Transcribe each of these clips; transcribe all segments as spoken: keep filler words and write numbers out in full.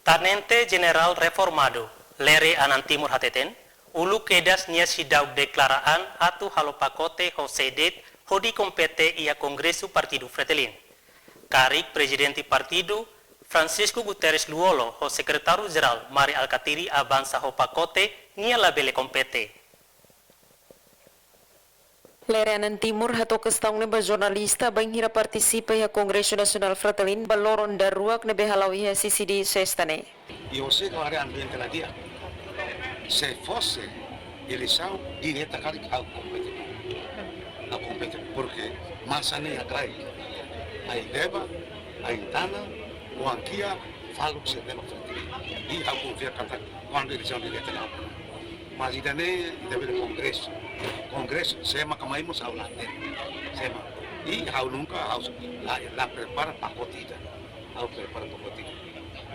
Tenente Jenerál Reformadu Lere Anan Timur hateten, uluk kedas nia seidauk deklara an atu halo pakote ho sé de'it hodi kompete iha Kongresu Partidu Fretilin. Karik Prezidente Partidu, Francisco Guterres Lú-Olo, ho Sekretáriu Jerál Mari Alkatiri avansa ho pakote, nia labele kompete. Lere Anan Timur hato'o kestaun ne'e ba jornalista bainhira partisipa iha Kongresu Nasionál Fretilin ba loron daruak ne'ebé hala'o iha Sisidi Sesta ne'e. E você agora ambiente la di'ak. Se fosse eleição direta, karik ha'u kompete. Ha'u kompete, porque masa ne'e atrai. Ai leba, ai tana, o ankia, faluk se leba frente. E ha'u konfia katak kuandu eleisaun direta la. Mas ida-ne'e, ida-ne'e kongresu. Kongresu, sé mak mai mós ha'u la hatene. Sé mak. E ha'u nunka, ha'u la, la prepara pakote ida. Ha'u prepara pakote ida.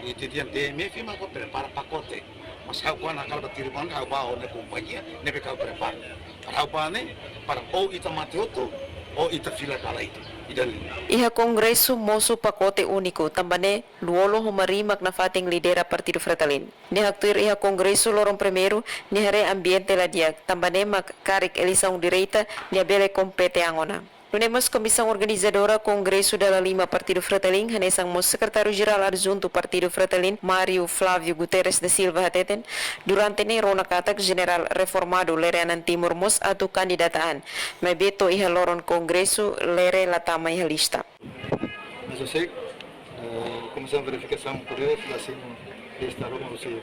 E titian D M F mak prepara pakote. Mas ha'u kuandu hakarak ba tiri bang, ha'u ba ona kompañia, ne'ebé ha'u prepara. Para ha'u ba ne'e, para o ita mate hotu, o ita fila kala ita. Ida-ne'e. Iha kongresu mosu pakote úniku, tanba ne'e Lú-Olo ho Mari mak nafatin lidera Partidu Fretilin. Nia haktuir iha kongresu loron primeiru, nia haree ambiente la di'ak, tanba ne'e mak karik eleisaun direta, nia bele kompete an ona. Nune'e mós komisaun organizadora kongresu dala lima Partidu Fretilin, hanesan mós sekretáriu jerál adjuntu Partidu Fretilin, Mário Flávio Guterres da Silva hateten, durante ne'e rona katak Jenerál Reformadu Lere Anan Timur mós atu kandidata an, maibé to'o iha loron kongresu Lere la tama iha lista. Mas eu sei, eh, komisaun verifikasaun poderes la simu lista ruma husi.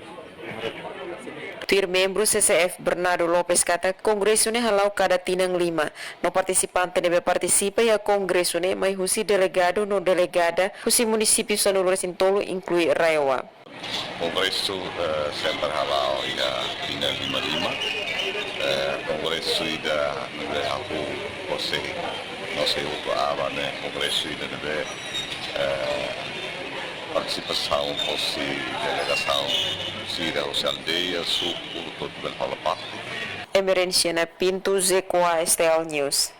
Tuir membru C C F Bernardo Lopes katak, kongresu ne'e hala'o kada tinan lima, no partisipante ne'ebé partisipa iha kongresu ne'e mai husi delegadu no delegada husi munisípiu sanulu-resin-tolu, inklui RAEOA. Kongresu, eh, sempre hala'o iha tinan lima lima. Eh, kongresu ida ne'ebé hahú hosi, no sei uku aba ne'e kongresu ida ne'ebé, eh, partisipasaun hosi delegasaun sira hosi aldeia, suku, hotu bele hola parte. Emerenciana Pinto, Z Q A S T L News.